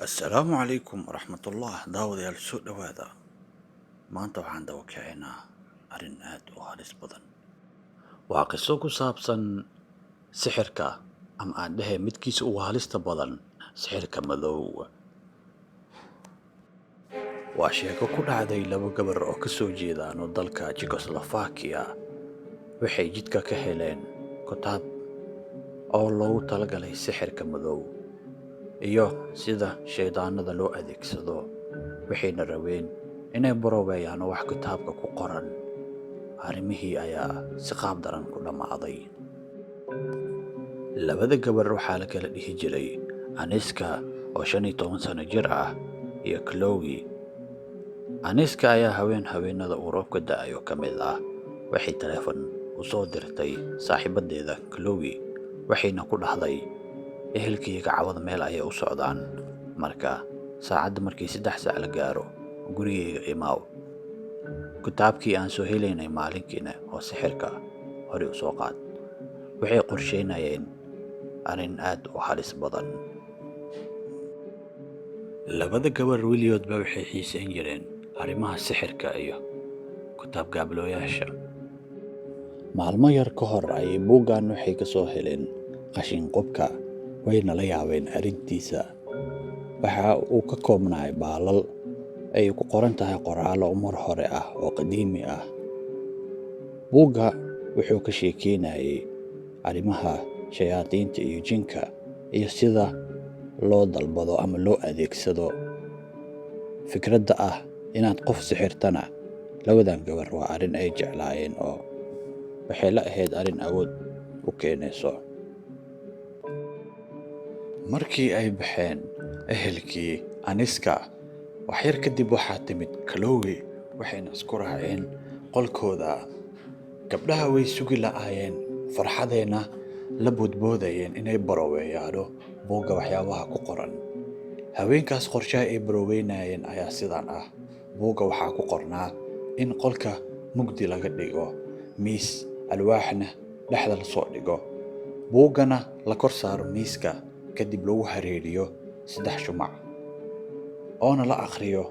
Assalaamu calaykum waraxmatullah. Daawadayaal, soo dhowaada. Maanta waxaan daba kicinaa arrin aad u halis badan. Waa qiso ku saabsan sixirka, ama aan dhehe midkiisa ugu halista badan, sixirka madow. Waa sheeko ku dhacday laba gabar oo ka soo jeedaano dalka Czechoslovakia. Waxay jidka ka heleen kutaab oo loogu talagalay sixirka madow iyo sida shaydaanada loo adeegsado, waxayna rabeen inay barobeeyaan wax kitaabka ku qoran. Arrimihii ayaa si qaab daran ku dhammaaday. Labada gabar waxaa la kala dhihi jiray Aniska oo 15 sano jir ah iyo Chloe. Aniska ayaa haween haweenada uu roobka da'ayo ka mid ah waxay taleefon u soo dirtay saaxiibadeeda Chloe, waxayna ku dhahday, "Ehelkayga cawada meel ayay u socdaan, marka saacadda markii 3 saac la gaaro gurigayga imaaw. Kitaabkii aan soo helaynay maalinkiina oo sixirka hore u soo qaad." Waxay qorsheynayeen arrin aad u halis badan. Labada gabar weligoodba waxay xiiseyn jireen arrimaha sixirka iyo kitaab gaablooyaasha. Maalmo yar ka hor ayay buuggan waxay ka soo heleen qashin qubka, wayna la yaabeen arrintiisa. Waxa uu ka koobnaay baalal ay ku qoran tahay qoraallo mar hore ah oo qadiimi ah. Buugga wuxuu ka sheekeynayay arrimaha shayaadiinta iyo jinka iyo sida loo dalbado ama loo adeegsado. Fikradda ah inaad qof sixirtana labadan gabar waa arrin ay jeclaayeen oo waxay la ahayd arrin awood u keenayso. Markii ay baxeen ehelkii Aniska waxyar kadib, waxaa timid Chloe, waxayna isku raaceen qolkooda. Gabdhaha way sugi la'aayeen, farxadeenna la boodboodayeen inay baroweeyaano buugga waxyaabaha ku qoran. Haweenkaas qorshaha ay baroweynayeen ayaa sidaan ah: buugga waxaa ku qornaa in qolka mugdi laga dhigo, miis alwaaxna dhexda lasoo dhigo, buuggana la kor saaro miiska, kadib lagu hareeriyo saddex shumac, oona la akhriyo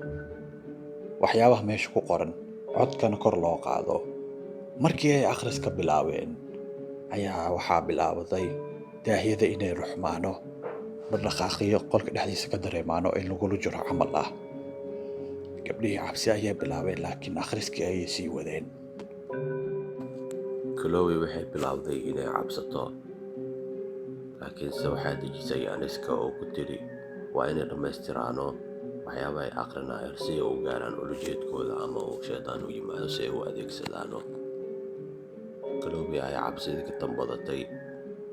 waxyaabaha meesha ku qoran, codkana kor loo qaado. Markii ay akhriska bilaabeen ayaa waxaa bilaabatay daahyada inay ruxmaano, dhaqdhaqaaqyo qolka dhexdiisa ka dareemaano in lagula jiro camal ah. Gabdhihii cabsi ayay bilaabeen, laakiin akhriskii ayay sii wadeen. Chloe waxay bilowday inay cabsato, laakiinse waxaa dejisay Aniska oo ku tiri waa inay dhammaystiraano waxyaabaha ay aqrinayaan si ay u gaaraan ulajeedkooda ama uu shaydaan u yimaado si ay u adeegsadaano. Chloe ayaa cabsidii ka tambadatay,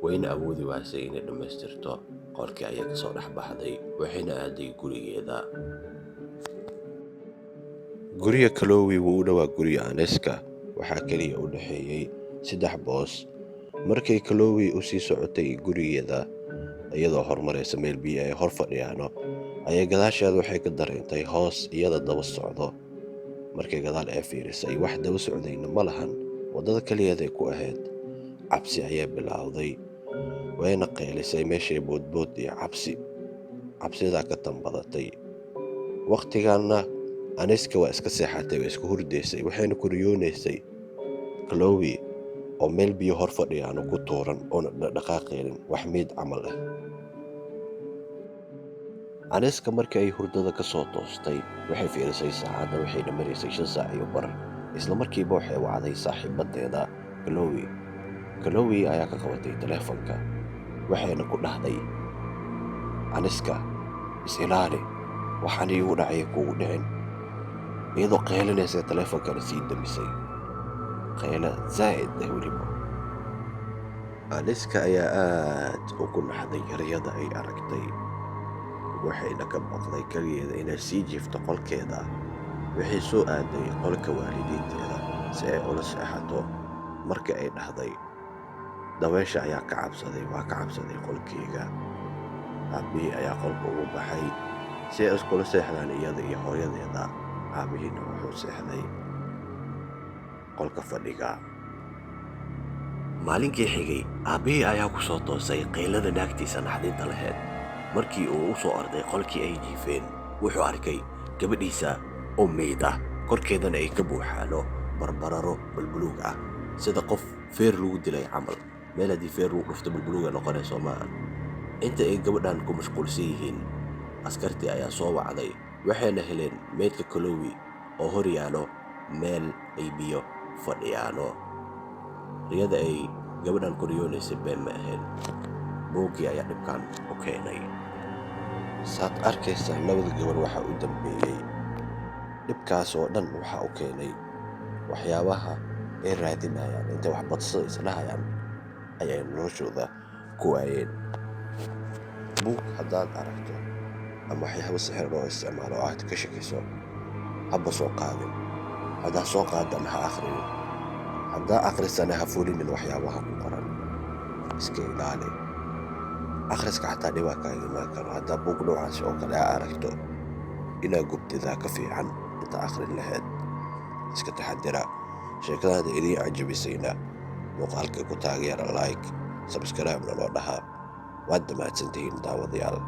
wayna awoodi waasay inay dhammaystirto. Qolkii ayay kasoo dhex baxday, waxayna aaday gurigeeda. Guriga Chloe wuu u dhowaa guriga Aniska, waxaa keliya u dhexeeyey saddex boos. Markay Chloe u sii socotay gurigeeda, iyadoo horumaraysa meel biyo ay hor fadhiyaano, ayay gadaasheeda waxay ka dareentay hoos iyada daba socdo. Markay gadaal ee fiirisay, wax daba socdayna ma lahan, waddada keliyeeday ku ahayd. Cabsi ayaa bilowday, wayna qaylisay meeshay boodbood iyo cabsi cabsidaa ka tambadatay. Wakhtiganna Aniska waa iska seexatay, waa iska hurdaysay, waxayna ku riyoonaysay Chloe oo meel biyo hor fadhiyaano ku tuuran oona dhaqdhaqaaqaynin, wax miid camal ah. Aniska markii ay hurdada ka soo toostay waxay fiirisay saacadda, waxayna maraysay 5:15. Isla markiiba waxay wacday saaxiibadeeda Chloe. Chloe ayaa ka qabatay taleefanka, waxayna ku dhahday, "Aniska, is ilaali, waxaan iigu dhacay kugu dhicin." Iyadoo qaylinaysa taleefonkana sii damisay, qaylo zaa'id ah weliba. Aniska ayaa aad ugu naxday riyada ay aragtay, waxayna ka baqday keligeeda inay sii jiifto qolkeeda. Waxay soo aaday qolka waalidiinteeda si ay ula seexato. Marka ay dhahday, "Dabeesha ayaa ka cabsaday, waa ka cabsaday qolkayga," aabbihii ayaa qolka ugu baxay si ay iskula seexdaan iyada iyo hooyadeeda. Aabihiina wuxuu seexday qolka fadhiga. Maalinkii xigay aabbihii ayaa ku soo toosay qaylada naagtiisa naxdinta lahayd. Markii uu u soo orday qolkii ay jiifeen, wuxuu arkay gabadhiisa oo meyd ah, korkeedana ay ka buuxaano barbararo bulbuluug ah, sida qof feer lagu dilay camal. Meel haddii feer lagu dhufto bulbuluuga noqonayso maahan. Inta ay gabadhan ku mashquulsan yihiin, askartii ayaa soo wacday, waxayna heleen meydka Chloe oo hor yaalo meel ay biyo fadhiyaano. Riyada ay gabadhan ku riyoonaysay been ma ahayn. Buuggii ayaa dhibkan u keenay. Saad arkaysaa, labada gabar waxaa u dambeeyey dhibkaas oo dhan. Waxaa u keenay waxyaabaha ay raadinayaan. Intay wax badsada isdhahayaan ayay noloshooda ku waayeen. Buug haddaad aragto ama waxyaabo sixir loo isticmaalo oo aad ka shakiso, haba soo qaadin. Haddaa soo qaadana, ha akhrinin. Haddaa akhrisana, ha fulinin waxyaabaha ku qoran. Iska ilaali. Akhriska xataa dhibaa kaaga imaan karo. Haddaa buug noocaasi oo kale aa aragto, inaa gubtidaa ka fiican inta akhrin lahayd. Iska taxadira. Sheekada hadda idiin cajabisayna, muuqaalka ku taageera like, subscribe-na noo dhaha. Waad mahadsantihiin, daawadayaal.